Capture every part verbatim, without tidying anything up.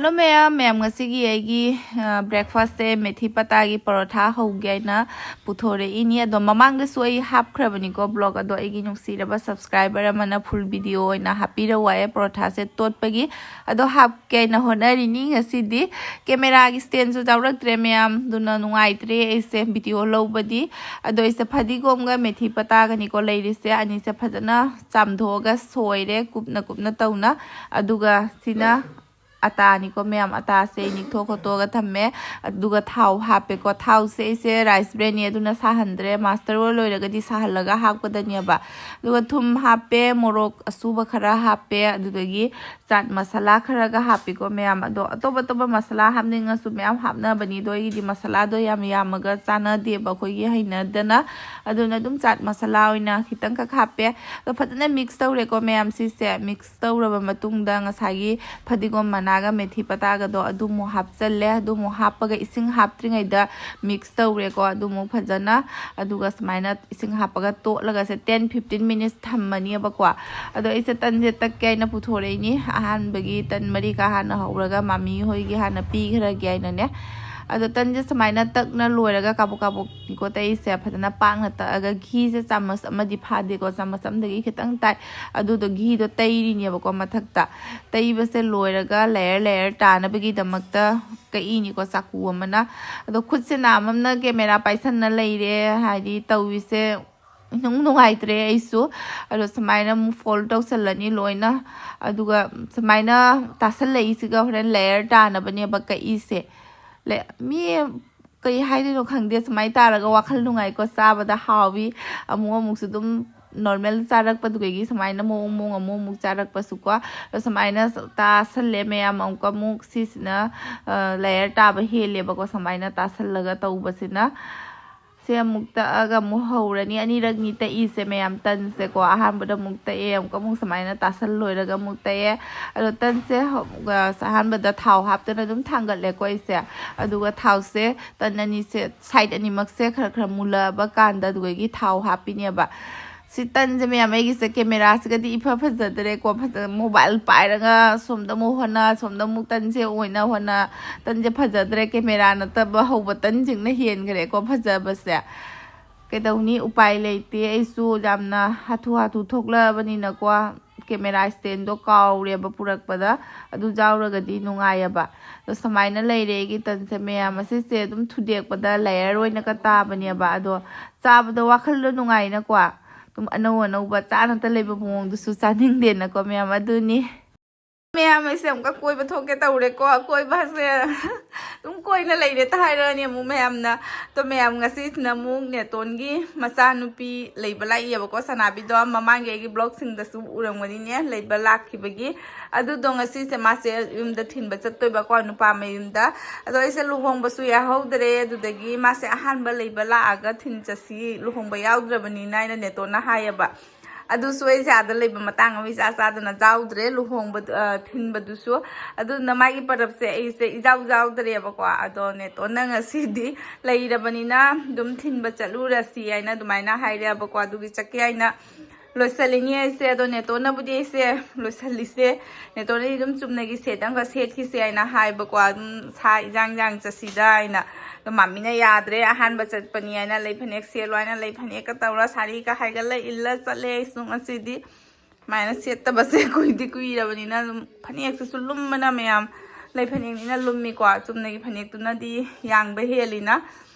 Hello ꯃꯌꯥꯝ, ꯃꯌꯥꯝ ꯉꯁꯤꯒꯤ ꯑꯩꯒꯤ ꯕ꯭ꯔꯦꯛꯐꯥꯁꯁꯦ ꯃꯦꯊꯤ ꯄꯇꯥꯒꯤ ꯄꯔꯣꯊꯥ ꯍꯧꯒꯦ ꯍꯥꯏꯅ ꯄꯨꯊꯣꯔꯛꯏꯅꯤ꯫ ꯑꯗꯣ ꯃꯃꯥꯡꯗꯁꯨ ꯑꯩ ꯍꯥꯞꯈ꯭ꯔꯕꯅꯤꯀꯣ ꯕ꯭ꯂꯣꯒ꯫ ꯑꯗꯣ ꯑꯩꯒꯤ ꯅꯨꯡꯁꯤꯔꯕ ꯁꯕꯁꯀ꯭ꯔꯥꯏꯕꯔ ꯑꯃꯅ ꯐꯨꯜ ꯚꯤꯗꯤꯑꯣ ꯑꯣꯏꯅ ꯍꯥꯞꯄꯤꯔꯛꯑꯣ ꯍꯥꯏꯌꯦ ꯄꯔꯣꯊꯥꯁꯦ ꯇꯣꯠꯄꯒꯤ꯫ ꯑꯗꯣ ꯍꯥꯞꯀꯦ ꯍꯥꯏꯅ ꯍꯣꯠꯅꯔꯤꯅꯤ꯫ ꯉꯁꯤꯗꯤ ꯀꯦꯃꯦꯔꯥꯒꯤ ꯁ꯭ꯇꯦꯟꯁꯨ ꯌꯥꯎꯔꯛꯇ꯭ꯔꯦ ꯃꯌꯥꯝ, ꯑꯗꯨꯅ ꯅꯨꯡꯉꯥꯏꯇ꯭ꯔꯦ ꯑꯩꯁꯦ ꯚꯤꯗꯤꯑꯣ ꯂꯧꯕꯗꯤ꯫ ꯑꯗꯣ ꯑꯩꯁꯦ ꯐꯗꯤꯒꯣꯝꯒ ꯃꯦꯊꯤ ꯄꯇꯥꯒꯅꯤꯀꯣ ꯂꯩꯔꯤꯁꯦ꯫ ꯑꯅꯤꯁꯦ ꯐꯖꯅ ꯆꯥꯝꯊꯣꯛꯑꯒ ꯁꯣꯏꯔꯦ ꯀꯨꯞꯅ ꯀꯨꯞꯅ ꯇꯧꯅ꯫ ꯑꯗꯨꯒ ꯁꯤꯅ ꯑꯇꯥꯅꯤꯀꯣ ꯃꯌꯥꯝ, ꯑꯇꯥꯁꯦ ꯑꯩ ꯅꯤꯛꯊꯣꯛ ꯈꯣꯠꯇꯣꯛꯑꯒ ꯊꯝꯃꯦ꯫ ꯑꯗꯨꯒ ꯊꯥꯎ ꯍꯥꯞꯄꯦꯀꯣ꯫ ꯊꯥꯎꯁꯦ ꯑꯩꯁꯦ ꯔꯥꯏꯁ ꯕ꯭ꯔꯦꯟꯅꯤ, ꯑꯗꯨꯅ ꯁꯥꯍꯟꯗ꯭ꯔꯦ꯫ ꯃꯥꯁꯇꯔ ꯑꯣꯏꯜ ꯑꯣꯏꯔꯒꯗꯤ ꯁꯥꯍꯜꯂꯒ ꯍꯥꯞꯀꯗꯅꯦꯕ꯫ ꯑꯗꯨꯒ ꯊꯨꯝ ꯍꯥꯞꯄꯦ, ꯃꯣꯔꯣꯛ ꯑꯁꯨꯕ ꯈꯔ ꯍꯥꯞꯄꯦ, ꯑꯗꯨꯗꯒꯤ ꯆꯥꯠ ꯃꯁꯥꯂꯥ ꯈꯔꯒ ꯍꯥꯞꯄꯤꯀꯣ ꯃꯌꯥꯝ꯫ ꯑꯗꯣ ꯑꯇꯣꯞ ꯑꯇꯣꯞꯄ ꯃꯁꯥꯂꯥ ꯍꯥꯞꯅꯤꯡꯉꯁꯨ ꯃꯌꯥꯝ ꯍꯥꯞꯅꯕꯅꯤ꯫ ꯑꯗꯣ ꯑꯩꯒꯤꯗꯤ ꯃꯁꯥꯂꯥꯗꯣ ꯌꯥꯝ ꯌꯥꯝꯃꯒ ꯆꯥꯟꯅꯗꯦꯕ ꯑꯩꯈꯣꯏꯒꯤ ꯍꯩꯅꯗꯅ꯫ ꯑꯗꯨꯅ ꯑꯗꯨꯝ ꯆꯥꯠ ꯃꯁꯥꯂꯥ ꯑꯣꯏꯅ ꯈꯤꯇꯪꯈꯛ ꯍꯥꯞꯄꯦ꯫ ꯑꯗꯣ ꯐꯖꯅ ꯃꯤꯛꯁ ꯇꯧꯔꯦꯀꯣ ꯃꯌꯥꯝ꯫ ꯁꯤꯁꯦ ꯃꯤꯛꯁ ꯇꯧꯔꯕ ꯃꯇꯨꯡꯗ ꯉꯁꯥꯏꯒꯤ ꯐꯗꯤꯒꯣꯝ ꯃꯅꯥꯒ ꯃꯦꯊꯤ ꯄꯇꯥꯒꯗꯣ ꯑꯗꯨꯃꯨꯛ ꯍꯥꯞꯆꯜꯂꯦ꯫ ꯑꯗꯨꯃꯨꯛ ꯍꯥꯞꯄꯒ ꯏꯁꯤꯡ ꯍꯥꯞꯇ꯭ꯔꯤꯉꯩꯗ ꯃꯤꯛꯁ ꯇꯧꯔꯦꯀꯣ ꯑꯗꯨꯃꯨꯛ ꯐꯖꯅ꯫ ꯑꯗꯨꯒ ꯁꯨꯃꯥꯏꯅ ꯏꯁꯤꯡ ꯍꯥꯞꯄꯒ ꯇꯣꯠꯂꯒꯁꯦ ten fifteen minutes ꯊꯝꯃꯅꯦꯕꯀꯣ꯫ ꯑꯗꯣ ꯑꯩꯁꯦ ꯇꯟꯁꯦ ꯇꯛꯀꯦ ꯍꯥꯏꯅ ꯄꯨꯊꯣꯔꯛꯏꯅꯤ꯫ ꯑꯍꯥꯟꯕꯒꯤ ꯇꯟ ꯃꯔꯤꯀꯥ ꯍꯥꯟꯅ ꯍꯧꯔꯒ ꯃꯃꯤ ꯍꯣꯏꯒꯤ ꯍꯥꯟꯅ ꯄꯤꯈ꯭ꯔꯒꯦ ꯍꯥꯏꯅꯅꯦ꯫ ꯑꯗꯣ ꯇꯟꯁꯦ ꯁꯨꯃꯥꯏꯅ ꯇꯛꯅ ꯂꯣꯏꯔꯒ ꯀꯥꯕꯣꯛ ꯀꯥꯕꯣꯛꯅꯤꯀꯣ ꯇꯛꯏꯁꯦ꯫ ꯐꯖꯅ ꯄꯥꯛꯅ ꯇꯛꯑꯒ ꯘꯤꯁꯦ ꯆꯥꯃꯁ ꯑꯃꯗꯤ ꯐꯥꯗꯦꯀꯣ, ꯆꯥꯃꯁ ꯑꯃꯗꯒꯤ ꯈꯤꯇꯪ ꯇꯥꯏ꯫ ꯑꯗꯨꯗꯣ ꯘꯤꯗꯣ ꯇꯩꯔꯤꯅꯦꯕꯀꯣ ꯃꯊꯛꯇ꯫ ꯇꯩꯕꯁꯦ ꯂꯣꯏꯔꯒ ꯂꯦꯌꯔ ꯂꯦꯌꯔ ꯇꯥꯅꯕꯒꯤꯗꯃꯛꯇ ꯀꯛꯏꯅꯤꯀꯣ ꯆꯥꯀꯨ ꯑꯃꯅ꯫ ꯑꯗꯣ ꯈꯨꯠꯁꯦ ꯅꯥꯝꯃ ꯑꯃꯅ ꯀꯦꯃꯦꯔꯥ ꯄꯥꯏꯁꯟꯅ ꯂꯩꯔꯦ, ꯍꯥꯏꯗꯤ ꯇꯧꯔꯤꯁꯦ ꯅꯨꯡ ꯅꯨꯡꯉꯥꯏꯇ꯭ꯔꯦ ꯑꯩꯁꯨ꯫ ꯑꯗꯣ ꯁꯨꯃꯥꯏꯅ ꯑꯃꯨꯛ ꯐꯣꯜ ꯇꯧꯁꯜꯂꯅꯤ ꯂꯣꯏꯅ꯫ ꯑꯗꯨꯒ ꯁꯨꯃꯥꯏꯅ ꯇꯥꯁꯜꯂꯛꯏꯁꯤꯒ ꯍꯣꯔꯦꯟ ꯂꯦꯌꯔ ꯇꯥꯅꯕꯅꯦꯕ ꯀꯛꯏꯁꯦ꯫ ꯂꯦ-, ꯃꯤ ꯀꯩ ꯍꯥꯏꯗꯣꯏꯅꯣ ꯈꯪꯗꯦ꯫ ꯁꯨꯃꯥꯏꯅ ꯇꯥꯔꯒ ꯋꯥꯈꯜ ꯅꯨꯡꯉꯥꯏꯀꯣ, ꯆꯥꯕꯗ ꯍꯥꯎꯋꯤ꯫ ꯑꯃꯨꯛ ꯑꯃꯨꯛꯁꯨ ꯑꯗꯨꯝ ꯅꯣꯔꯃꯦꯜ ꯆꯥꯔꯛꯄꯗꯨꯗꯒꯤ ꯁꯨꯃꯥꯏꯅ ꯃꯑꯣꯡ ꯃꯑꯣꯡ ꯑꯃꯨꯛ ꯑꯃꯨꯛ ꯆꯥꯔꯛꯄꯁꯨꯀꯣ꯫ ꯑꯗꯣ ꯁꯨꯃꯥꯏꯅ ꯇꯥꯁꯜꯂꯦ ꯃꯌꯥꯝ꯫ ꯑꯃꯨꯛꯀ ꯑꯃꯨꯛ ꯁꯤꯁꯤꯅ ꯂꯦꯌꯔ ꯇꯥꯕ ꯍꯦꯜꯂꯦꯕꯀꯣ, ꯁꯨꯃꯥꯏꯅ ꯇꯥꯁꯜꯂꯒ ꯇꯧꯕꯁꯤꯅ꯫ ꯁꯦ ꯑꯃꯨꯛ ꯇꯛꯑꯒ ꯑꯃꯨꯛ ꯍꯧꯔꯅꯤ꯫ ꯑꯅꯤꯔꯛꯅꯤ ꯇꯛꯏꯁꯦ ꯃꯌꯥꯝ ꯇꯟꯁꯦꯀꯣ꯫ ꯑꯍꯥꯟꯕꯗ ꯑꯃꯨꯛ ꯇꯛꯑꯦ, ꯑꯃꯨꯛꯀ ꯑꯃꯨꯛ ꯁꯨꯃꯥꯏꯅ ꯇꯥꯁꯜ ꯂꯣꯏꯔꯒ ꯑꯃꯨꯛ ꯇꯛꯑꯦ꯫ ꯑꯗꯣ ꯇꯟꯁꯦ ꯍꯧ-, ꯑ, ꯑꯍꯥꯟꯕꯗ ꯊꯥꯎ ꯍꯥꯞꯇꯅ ꯑꯗꯨꯝ ꯊꯥꯡꯒꯠꯂꯦꯀꯣ ꯑꯩꯁꯦ꯫ ꯑꯗꯨꯒ ꯊꯥꯎꯁꯦ ꯇꯟ ꯑꯅꯤꯁꯦ ꯁꯥꯏꯠ ꯑꯅꯤꯃꯛꯁꯦ ꯈꯔ ꯈꯔ ꯃꯨꯜꯂꯛꯑꯕ ꯀꯥꯟꯗ ꯑꯗꯨꯗꯒꯤ ꯊꯥꯎ ꯍꯥꯞꯄꯤꯅꯦꯕ꯫ ꯁꯤ ꯇꯟꯁꯦ ꯃꯌꯥꯝ, ꯑꯩꯒꯤꯁꯦ ꯀꯦꯃꯦꯔꯥꯁꯤꯒꯗꯤ ꯏꯐ ꯐꯖꯗ꯭ꯔꯦꯀꯣ꯫ ꯐꯖ, ꯃꯣꯕꯥꯏꯜ ꯄꯥꯏꯔꯒ ꯁꯣꯝꯗ ꯑꯃꯨꯛ ꯍꯣꯠꯅ, ꯁꯣꯝꯗ ꯑꯃꯨꯛ ꯇꯟꯁꯦ ꯑꯣꯏꯅ ꯍꯣꯠꯅ꯫ ꯇꯟꯁꯦ ꯐꯖꯗ꯭ꯔꯦ, ꯀꯦꯃꯦꯔꯥ ꯅꯠꯇꯕ ꯍꯧꯕ ꯇꯟꯁꯤꯡꯅ ꯍꯦꯟꯈ꯭ꯔꯦꯀꯣ ꯐꯖꯕꯁꯦ꯫ ꯀꯩꯗꯧꯅꯤ, ꯎꯄꯥꯏ ꯂꯩꯇꯦ꯫ ꯑꯩꯁꯨ ꯌꯥꯝꯅ ꯍꯥꯊꯨ ꯍꯥꯊꯨ ꯊꯣꯛꯂꯛꯑꯕꯅꯤꯅꯀꯣ, ꯀꯦꯃꯦꯔꯥ ꯏꯁꯇꯦꯟꯗꯣ ꯀꯥꯎꯔꯦꯕ ꯄꯨꯔꯛꯄꯗ꯫ ꯑꯗꯨ ꯌꯥꯎꯔꯒꯗꯤ ꯅꯨꯡꯉꯥꯏꯑꯕ꯫ ꯑꯗꯣ ꯁꯨꯃꯥꯏꯅ ꯂꯩꯔꯦ ꯑꯩꯒꯤ ꯇꯟꯁꯦ ꯃꯌꯥꯝ꯫ ꯑꯁꯤꯁꯦ ꯑꯗꯨꯝ ꯊꯨꯗꯦꯛꯄꯗ ꯂꯦꯌꯔ ꯑꯣꯏꯅꯒ ꯇꯥꯕꯅꯦꯕ꯫ ꯑꯗꯣ ꯆꯥꯕꯗ ꯋꯥꯈꯜꯗꯣ ꯅꯨꯡꯉꯥꯏꯅꯀꯣ꯫ ꯑꯗꯨꯝ ꯑꯅꯧ ꯑꯅꯧꯕ ꯆꯥꯅꯇ ꯂꯩꯕ ꯃꯑꯣꯡꯗꯨꯁꯨ ꯆꯥꯅꯤꯡꯗꯦꯅꯀꯣ ꯃꯌꯥꯝ꯫ ꯑꯗꯨꯅꯤ꯫ ꯃꯌꯥꯝ, ꯑꯩꯁꯦ ꯑꯃꯨꯛꯀ ꯀꯣꯏꯕ ꯊꯣꯛꯀꯦ ꯇꯧꯔꯦꯀꯣ꯫ ꯀꯣꯏꯕꯁꯦ ꯑꯗꯨꯝ ꯀꯣꯏꯅ ꯂꯩꯔꯦ ꯇ ꯍꯥꯏꯔꯛꯑꯅꯤ ꯑꯃꯨꯛ ꯃꯌꯥꯝꯅ꯫ ꯑꯗꯣ ꯃꯌꯥꯝ, ꯉꯁꯤꯁꯤꯅ ꯑꯃꯨꯛ ꯅꯦꯇꯣꯟꯒꯤ ꯃꯆꯥꯅꯨꯄꯤ ꯂꯩꯕ ꯂꯥꯛꯏꯌꯦꯕꯀꯣ ꯁꯅꯥꯕꯤꯗꯣ꯫ ꯃꯃꯥꯡꯒꯤ ꯑꯩꯒꯤ ꯕ꯭ꯂꯣꯒꯁꯤꯡꯗꯁꯨ ꯎꯔꯝꯒꯅꯤꯅꯦ, ꯂꯩꯕ ꯂꯥꯛꯈꯤꯕꯒꯤ꯫ ꯑꯗꯨꯗꯣ ꯉꯁꯤꯁꯦ ꯃꯥꯁꯦ ꯌꯨꯝꯗ ꯊꯤꯟꯕ ꯆꯠꯇꯣꯏꯕꯀꯣ, ꯅꯨꯄꯥ ꯃꯌꯨꯝꯗ꯫ ꯑꯗꯣ ꯑꯩꯁꯦ ꯂꯨꯍꯣꯡꯕꯁꯨ ꯌꯥꯍꯧꯗ꯭ꯔꯦ꯫ ꯑꯗꯨꯗꯒꯤ ꯃꯥꯁꯦ ꯑꯍꯥꯟꯕ ꯂꯩꯕ ꯂꯥꯛꯑꯒ ꯊꯤꯟ ꯆꯠꯁꯤ, ꯂꯨꯍꯣꯡꯕ ꯌꯥꯎꯗ꯭ꯔꯕꯅꯤꯅ ꯍꯥꯏꯅ ꯅꯦꯇꯣꯟꯅ ꯍꯥꯏꯌꯦꯕ꯫ ꯑꯗꯨꯁꯨ ꯑꯩꯁꯦ ꯑꯥꯗ ꯂꯩꯕ ꯃꯇꯥꯡ ꯑꯃ ꯏꯆꯥ ꯆꯥꯗꯅ ꯌꯥꯎꯗ꯭ꯔꯦ, ꯂꯨꯍꯣꯡꯕ, ꯑ, ꯊꯤꯟꯕꯗꯨꯁꯨ꯫ ꯑꯗꯨꯅ ꯃꯥꯒꯤ ꯄꯔꯕꯁꯦ ꯑꯩꯁꯦ ꯏꯖꯥꯎ ꯌꯥꯎꯗ꯭ꯔꯦꯕꯀꯣ꯫ ꯑꯗꯣ ꯅꯦꯇꯣꯟꯅ ꯉꯁꯤꯗꯤ ꯂꯩꯔꯕꯅꯤꯅ ꯑꯗꯨꯝ ꯊꯤꯟꯕ ꯆꯠꯂꯨꯔꯁꯤ ꯍꯥꯏꯅ ꯑꯗꯨꯃꯥꯏꯅ ꯍꯥꯏꯔꯦꯕꯀꯣ꯫ ꯑꯗꯨꯒꯤ ꯆꯠꯀꯦ ꯍꯥꯏꯅ ꯂꯣꯏꯁꯤꯜꯂꯤꯅꯤ ꯑꯩꯁꯦ꯫ ꯑꯗꯣ ꯅꯦꯇꯣꯟꯅꯕꯨꯗꯤ ꯑꯩꯁꯦ ꯂꯣꯏꯁꯤꯜꯂꯤꯁꯦ, ꯅꯦꯇꯣꯟꯅꯗꯤ ꯑꯗꯨꯝ ꯆꯨꯝꯅꯒꯤ ꯁꯦꯠ ꯑꯃꯈꯛ ꯁꯦꯠꯈꯤꯁꯦ ꯍꯥꯏꯅ ꯍꯥꯏꯕꯀꯣ꯫ ꯑꯗꯨꯝ ꯁꯥ ꯏꯖꯥꯡ ꯏꯖꯥꯡ ꯆꯠꯁꯤꯗ ꯍꯥꯏꯅ꯫ ꯑꯗꯣ ꯃꯥꯃꯤꯅ ꯌꯥꯗ꯭ꯔꯦ, ꯑꯍꯥꯟꯕ ꯆꯠꯄꯅꯤ ꯍꯥꯏꯅ ꯂꯩ ꯐꯅꯦꯛ ꯁꯦꯠꯂꯣ ꯍꯥꯏꯅ ꯂꯩ ꯐꯅꯦꯛꯀ ꯇꯧꯔ ꯁꯥꯔꯤꯒ ꯍꯥꯏꯒꯠꯂ ꯏꯜꯂ ꯆꯠꯂꯦ ꯑꯩꯁꯨ ꯉꯁꯤꯗꯤ꯫ ꯁꯨꯃꯥꯏꯅ ꯁꯦꯠꯇꯕꯁꯦ ꯀꯨꯏꯗꯤ ꯀꯨꯏꯔꯕꯅꯤꯅ ꯑꯗꯨꯝ ꯐꯅꯦꯛꯁꯤꯁꯨ ꯂꯨꯝꯕꯅ ꯃꯌꯥꯝ, ꯂꯩ ꯐꯅꯦꯛꯅꯤꯅ ꯂꯨꯝꯃꯤꯀꯣ꯫ ꯆꯨꯝꯅꯒꯤ ꯐꯅꯦꯛꯇꯨꯅꯗꯤ ꯌꯥꯡꯕ ꯍꯦꯜꯂꯤꯅ꯫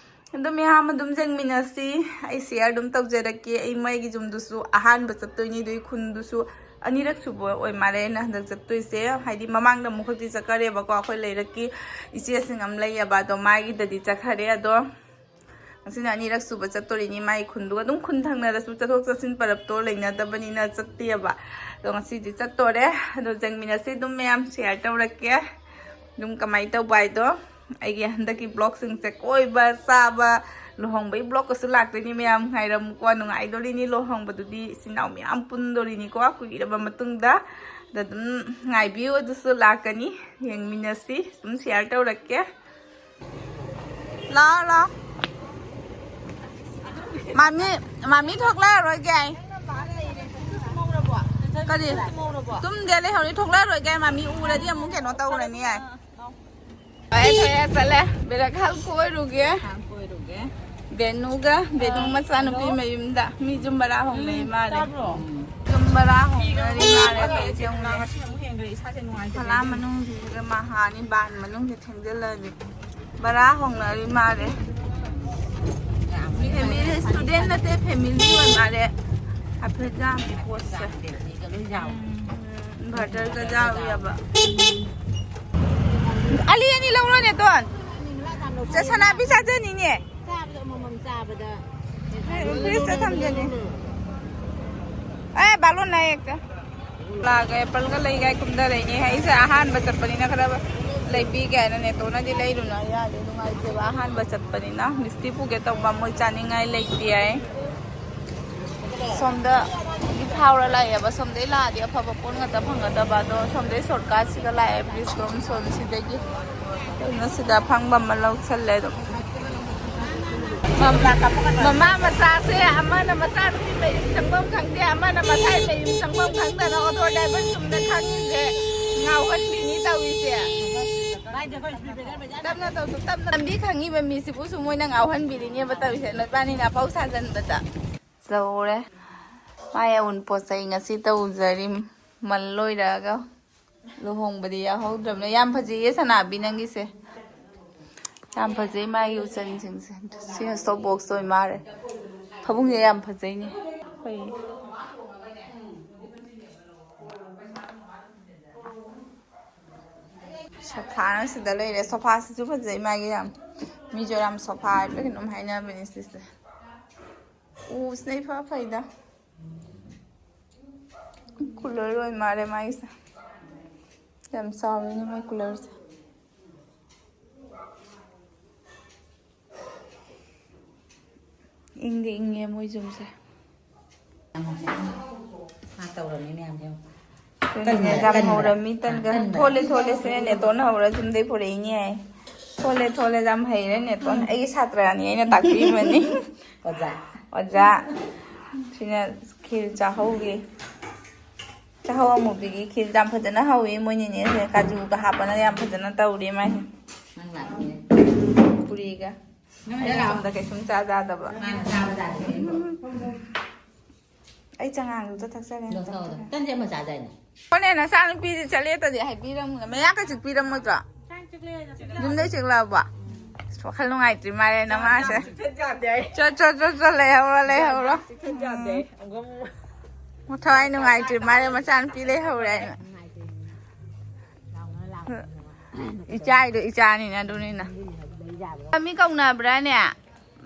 ꯑꯗꯣ ꯃꯌꯥꯝ ꯑꯗꯨꯝ ꯌꯦꯡꯃꯤꯟꯅꯁꯤ꯫ ꯑꯩ ꯁꯤꯌꯔ ꯑꯗꯨꯝ ꯇꯧꯖꯔꯛꯀꯦ꯫ ꯑꯩ ꯃꯣꯏꯒꯤ ꯌꯨꯝꯗꯨꯁꯨ ꯑꯍꯥꯟꯕ ꯆꯠꯇꯣꯏꯅꯤ, ꯑꯗꯨꯒꯤ ꯈꯨꯟꯗꯨꯁꯨ ꯑꯅꯤꯔꯛ ꯁꯨꯕ ꯑꯣꯏ ꯃꯥꯜꯂꯦ ꯑꯩꯅ ꯍꯟꯗꯛ ꯆꯠꯇꯣꯏꯁꯦ꯫ ꯍꯥꯏꯗꯤ ꯃꯃꯥꯡꯗ ꯑꯃꯨꯛꯈꯛꯇꯤ ꯆꯠꯈꯔꯦꯕꯀꯣ, ꯑꯩꯈꯣꯏ ꯂꯩꯔꯛꯀꯤ ꯏꯆꯦꯁꯤꯡ ꯑꯃ ꯂꯩꯌꯦꯕ, ꯑꯗꯣ ꯃꯥꯒꯤꯗꯗꯤ ꯆꯠꯈꯔꯦ꯫ ꯑꯗꯣ ꯉꯁꯤꯅ ꯑꯅꯤꯔꯛ ꯁꯨꯕ ꯆꯠꯇꯣꯔꯤꯅꯤ ꯃꯥꯒꯤ ꯈꯨꯟꯗꯨꯒ꯫ ꯑꯗꯨꯝ ꯈꯨꯟ ꯊꯪꯅꯔꯁꯨ ꯆꯠꯊꯣꯛ ꯆꯠꯁꯤꯟ ꯄꯔꯞꯇꯣ ꯂꯩꯅꯗꯕꯅꯤꯅ ꯆꯠꯇꯦꯕ꯫ ꯑꯗꯣ ꯉꯁꯤꯗꯤ ꯆꯠꯇꯣꯔꯦ꯫ ꯑꯗꯣ ꯌꯦꯡꯃꯤꯟꯅꯁꯤ ꯑꯗꯨꯝ ꯃꯌꯥꯝ, ꯁꯤꯌꯔ ꯇꯧꯔꯛꯀꯦ ꯑꯗꯨꯝ ꯀꯃꯥꯏꯅ ꯇꯧꯕ ꯍꯥꯏꯗꯣ꯫ ꯑꯩꯒꯤ ꯍꯟꯗꯛꯀꯤ ꯕ꯭ꯂꯣꯒꯁꯤꯡꯁꯦ ꯀꯣꯏꯕ, ꯆꯥꯕ, ꯂꯨꯍꯣꯡꯕꯒꯤ ꯕ꯭ꯂꯣꯒꯀꯁꯨ ꯂꯥꯛꯇꯣꯏꯅꯤ ꯃꯌꯥꯝ, ꯉꯥꯏꯔꯝꯃꯨꯀꯣ꯫ ꯅꯨꯡꯉꯥꯏꯗꯣꯔꯤꯅꯤ ꯂꯨꯍꯣꯡꯕꯗꯨꯗꯤ, ꯏꯆꯤꯟ ꯏꯅꯥꯎ ꯃꯌꯥꯝ ꯄꯨꯟꯗꯣꯔꯤꯅꯤꯀꯣ ꯀꯨꯏꯔꯕ ꯃꯇꯨꯡꯗ꯫ ꯑꯗ ꯑꯗꯨꯝ ꯉꯥꯏꯕꯤꯌꯨ, ꯑꯗꯨꯁꯨ ꯂꯥꯛꯀꯅꯤ, ꯌꯦꯡꯃꯤꯟꯅꯁꯤ꯫ ꯑꯗꯨꯝ ꯁꯤꯌꯔ ꯇꯧꯔꯛꯀꯦ꯫ ꯂꯥꯛꯑꯣ, ꯂꯥꯛꯑꯣ꯫ ꯃꯥꯃꯤ, ꯃꯥꯃꯤ ꯊꯣꯛꯂꯛꯑꯔꯣꯏꯒꯦ ꯑꯩ꯫ ꯀꯔꯤ? ꯇꯨꯝꯗꯦ, ꯂꯩꯍꯧꯔꯤ꯫ ꯊꯣꯛꯂꯛꯑꯔꯣꯏꯒꯦ, ꯃꯥꯃꯤ ꯎꯔꯗꯤ ꯑꯃꯨꯛ ꯀꯩꯅꯣ ꯇꯧꯔꯅꯤ ꯍꯥꯏ꯫ ꯊꯣꯛꯑꯦ, ꯊꯣꯛꯑꯦ, ꯆꯠꯂꯦ꯫ ꯕꯦꯔꯥꯈꯥꯜ ꯀꯣꯏꯔꯨꯒꯦ꯫ ꯀꯣꯏꯔꯨꯒꯦ꯫ ꯕꯦꯅꯨꯒ, ꯕꯦꯅꯨ ꯃꯆꯥꯅꯨꯄꯤ ꯃꯌꯨꯝꯗ꯫ ꯃꯤ ꯌꯨꯝ ꯕꯔꯥ ꯍꯣꯡꯅꯩ ꯃꯥꯜꯂꯦ꯫ ꯇꯥꯕ꯭ꯔꯣ? ꯌꯨꯝ ꯕꯔꯥ ꯍꯣꯡꯅꯔꯤ ꯃꯥꯜꯂꯦ꯫ ꯀꯩꯁꯦ ꯍꯣꯡꯅꯩ꯫ ꯉꯁꯤ ꯑꯃꯨꯛ ꯍꯦꯟꯒ꯭ꯔꯦ, ꯏꯁꯥꯁꯦ ꯅꯨꯡꯉꯥꯏꯇꯦ꯫ ꯐꯂꯥ ꯃꯅꯨꯡꯁꯤꯒ ꯃꯍꯥꯅꯤ ꯕꯥꯟ ꯃꯅꯨꯡꯁꯦ ꯊꯦꯡꯖꯤꯜꯂꯗꯤ꯫ ꯕꯔꯥ ꯍꯣꯡꯅꯔꯤ ꯃꯥꯜꯂꯦ꯫ ꯐꯦꯃꯤꯂꯤ, ꯁ꯭ꯇꯨꯗꯦꯟ ꯅꯠꯇꯦ, ꯐꯦꯃꯤꯂꯤ ꯑꯣꯏ ꯃꯥꯜꯂꯦ꯫ ꯍꯥꯏꯐꯦꯠ ꯌꯥꯝꯃꯤ ꯄꯣꯠꯁꯦ꯫ ꯎꯝ, ꯏꯟꯚꯔꯇꯔꯒ ꯌꯥꯎꯔꯤꯑꯕ꯫ ꯑꯂꯤ ꯑꯅꯤ ꯂꯧꯔꯣꯅꯦ, ꯇꯣꯟ꯫ ꯆꯦ ꯁꯅꯥꯕꯤ ꯆꯥꯖꯅꯤꯅꯦ꯫ ꯆꯥꯕꯗ ꯑꯃꯃꯝ ꯆꯥꯕꯗ꯫ ꯐ꯭ꯔꯤꯖꯇ ꯊꯝꯖꯅꯤ꯫ ꯑꯦ, ꯕꯥꯂꯣꯟ ꯂꯥꯛꯑꯦ ꯍꯦꯛꯇ꯫ ꯂꯥꯛꯑꯒ ꯑꯦꯄꯜꯒ ꯂꯩꯒꯥꯏ ꯀꯨꯝꯊꯔꯛꯏꯅꯦ꯫ ꯑꯩꯁꯦ ꯑꯍꯥꯟꯕ ꯆꯠꯄꯅꯤꯅ ꯈꯔ ꯂꯩꯕꯤꯒꯦ ꯍꯥꯏꯅ ꯅꯦꯇꯣꯅꯗꯤ ꯂꯩꯔꯨꯅꯨ ꯌꯥꯗꯦ, ꯅꯨꯡꯉꯥꯏꯇꯦꯕ꯫ ꯑꯍꯥꯟꯕ ꯆꯠꯄꯅꯤꯅ ꯃꯤꯁꯇꯤ ꯄꯨꯒꯦ ꯇꯧꯕ, ꯃꯣꯏ ꯆꯥꯅꯤꯡꯉꯥꯏ ꯂꯩꯇꯦ ꯍꯥꯏ꯫ ꯁꯣꯝꯗ ꯊꯥꯎꯔ ꯂꯥꯛꯑꯦꯕ, ꯁꯣꯝꯗꯩ ꯂꯥꯛꯑꯗꯤ ꯑꯐꯕ ꯄꯣꯠ ꯉꯥꯛꯇ ꯐꯪꯒꯗꯕ, ꯑꯗꯣ ꯁꯣꯝꯗꯩ ꯁꯣꯔꯠꯀꯠꯁꯤꯒ ꯂꯥꯛꯑꯦ, ꯕ꯭ꯔꯤꯖꯂꯣꯝ ꯁꯣꯝꯁꯤꯗꯒꯤ꯫ ꯑꯗꯨꯅ ꯁꯤꯗ ꯑꯐꯪꯕ ꯑꯃ ꯂꯧꯁꯜꯂꯦ ꯑꯗꯨꯝ꯫ ꯃꯃꯥ ꯃꯆꯥꯁꯦ ꯑꯃꯅ ꯃꯆꯥꯅꯨꯄꯤ ꯃꯌꯨꯝ ꯆꯪꯐꯝ ꯈꯪꯗꯦ, ꯑꯃꯅ ꯃꯁꯥꯏ ꯃꯌꯨꯝ ꯆꯪꯐꯝ ꯈꯪꯗꯅ ꯑꯣꯇꯣ ꯗ꯭ꯔꯥꯏꯚꯔ ꯆꯨꯝꯅ ꯈꯪꯉꯤꯁꯦ ꯉꯥꯎꯍꯟꯕꯤꯅꯤ ꯇꯧꯔꯤꯁꯦ꯫ ꯇꯞꯅ ꯇꯧꯁꯨ ꯇꯞꯅ ꯂꯝꯕꯤ ꯈꯪꯉꯤꯕ ꯃꯤꯁꯤꯕꯨꯁꯨ ꯃꯣꯏꯅ ꯉꯥꯎꯍꯟꯕꯤꯔꯤꯅꯦꯕ ꯇꯧꯔꯤꯁꯦ, ꯅꯣꯏꯕꯥꯅꯤꯅ ꯑꯐꯥꯎ ꯁꯥꯖꯟꯕꯗ꯫ ꯇꯧꯔꯦ꯫ ꯃꯥꯏ ꯑꯎꯟꯄꯣꯠ ꯆꯩ ꯉꯁꯤ ꯇꯧꯖꯔꯤ꯫ ꯃꯜ ꯂꯣꯏꯔꯛꯑꯒ ꯂꯨꯍꯣꯡꯕꯗꯤ ꯌꯥꯎꯍꯧꯗ꯭ꯔꯕꯅꯦ꯫ ꯌꯥꯝ ꯐꯖꯩꯌꯦ ꯁꯅꯥꯕꯤ ꯅꯪꯒꯤꯁꯦ꯫ ꯌꯥꯝ ꯐꯖꯩ ꯃꯥꯒꯤ ꯎꯆꯟꯁꯤꯡꯁꯦ꯫ ꯁꯤ ꯁꯣꯞ ꯕꯣꯛꯁ ꯑꯣꯏ ꯃꯥꯜꯂꯦ꯫ ꯐꯃꯨꯡꯁꯦ ꯌꯥꯝ ꯐꯖꯩꯅꯦ꯫ ꯑꯩꯈꯣꯏ ꯁꯣꯐꯥꯅ ꯁꯤꯗ ꯂꯩꯔꯦ꯫ ꯁꯣꯐꯥꯁꯤꯁꯨ ꯐꯖꯩ ꯃꯥꯒꯤ ꯌꯥꯝ꯫ ꯃꯤꯖꯣꯔꯥꯝ ꯁꯣꯐꯥ ꯍꯥꯏꯕ꯭ꯔꯥ ꯀꯩꯅꯣꯝ ꯍꯥꯏꯅꯕꯅꯦ ꯁꯤꯁꯦ꯫ ꯎꯁꯤꯅ ꯏꯐ ꯐꯩꯗ꯫ ꯀꯨꯂꯔ ꯑꯣꯏ ꯃꯥꯜꯂꯦ ꯃꯥꯒꯤꯁꯦ꯫ ꯌꯥꯝ ꯆꯥꯎꯋꯤꯅꯦ ꯃꯣꯏ ꯀꯨꯂꯔꯁꯦ꯫ ꯏꯪꯗꯤ ꯏꯪꯉꯦ ꯃꯣꯏ ꯌꯨꯝꯁꯦ꯫ ꯃꯥ ꯇꯧꯔꯝꯃꯤ ꯃꯌꯥꯝꯁꯦ ꯌꯦꯡꯉꯨ꯫ ꯑꯗꯨꯅꯦ, ꯀꯟꯕ꯭ꯔꯥ? ꯌꯥꯝ ꯀꯟꯕ꯭ꯔꯥ? ꯍꯧꯔꯝꯃꯤ, ꯇꯟꯒ꯫ ꯀꯟꯕ꯭ꯔꯥ? ꯊꯣꯜꯂꯦ, ꯊꯣꯜꯂꯦ, ꯁꯦ ꯅꯦꯇꯣꯟꯅ ꯍꯧꯔ ꯌꯨꯝꯗꯩ ꯄꯨꯔꯛꯏꯅꯦ ꯍꯥꯏ꯫ ꯊꯣꯜꯂꯦ, ꯊꯣꯜꯂꯦ, ꯌꯥꯝ ꯍꯩꯔꯦ ꯅꯦꯇꯣꯟ꯫ ꯑꯩꯒꯤ ꯁꯥꯇ꯭ꯔꯅꯤ, ꯑꯩꯅ ꯇꯥꯛꯄꯤꯕꯅꯤ꯫ ꯑꯣꯖꯥ꯫ ꯑꯣꯖꯥ꯫ ꯁꯤꯅ ꯈꯤꯔ ꯆꯥꯍꯧꯒꯦ꯫ ꯆꯥꯛꯍꯧ ꯑꯃꯨꯕꯤꯒꯤ ꯈꯤꯔ ꯌꯥꯝ ꯐꯖꯅ ꯍꯧꯋꯤ ꯃꯣꯏ ꯅꯤꯅꯦꯁꯦ꯫ ꯀꯥꯖꯨꯒ ꯍꯥꯞꯄꯅ ꯌꯥꯝ ꯐꯖꯅ ꯇꯧꯔꯤ ꯃꯥꯏꯁꯦ꯫ ꯅꯪ ꯂꯥꯛꯄꯅꯦ꯫ ꯄꯨꯔꯤꯒ꯫ ꯅꯪ ꯑꯩꯅ ꯂꯥꯛꯑꯣ꯫ ꯁꯣꯝꯗ ꯀꯩꯁꯨꯝ ꯆꯥ ꯆꯥꯗꯕ꯫ ꯃꯥꯅ ꯆꯥꯕ ꯖꯥꯠꯁꯦ ꯑꯩꯕꯨ꯫ ꯑꯩ ꯆꯉꯥꯡꯗꯨꯗ ꯊꯛꯆꯒꯦ꯫ ꯂꯧꯊꯣꯛꯑꯣ꯫ ꯇꯟꯁꯦ ꯑꯃ ꯆꯥꯖꯥꯏꯅꯦ꯫ ꯍꯣꯔꯦꯟ ꯅꯆꯥꯅꯨꯄꯤꯗꯤ ꯆꯠꯂꯦꯇꯗꯤ ꯍꯥꯏꯕꯤꯔꯝꯃꯨꯅꯦ꯫ ꯃꯌꯥ ꯀꯩꯁꯨ ꯄꯤꯔꯝꯃꯣꯏꯗ꯭ꯔꯣ? ꯌꯨꯝꯗꯩ ꯆꯦꯛꯂꯛꯑꯕꯣ? ꯑꯁ, ꯋꯥꯈꯜ ꯅꯨꯡꯉꯥꯏꯇ꯭ꯔꯤ ꯃꯥꯜꯂꯦ ꯅꯃꯥꯁꯦ꯫ ꯆꯠ ꯆꯠ ꯆꯠ ꯆꯠ ꯂꯩꯍꯧꯔꯣ ꯂꯩꯍꯧꯔꯣ꯫ ꯎꯝ꯫ ꯊꯋꯥꯏ ꯅꯨꯡꯉꯥꯏꯇ꯭ꯔꯤ ꯃꯥꯜꯂꯦ ꯃꯆꯥꯅꯨꯄꯤ ꯂꯩꯍꯧꯔꯦ ꯍꯥꯏꯅ꯫ ꯏꯆꯥꯏꯗꯣ ꯏꯆꯥꯅꯤꯅ ꯑꯗꯨꯅꯤꯅ꯫ ꯃꯤ ꯀꯧꯅꯕ꯭ꯔꯥꯅꯦ?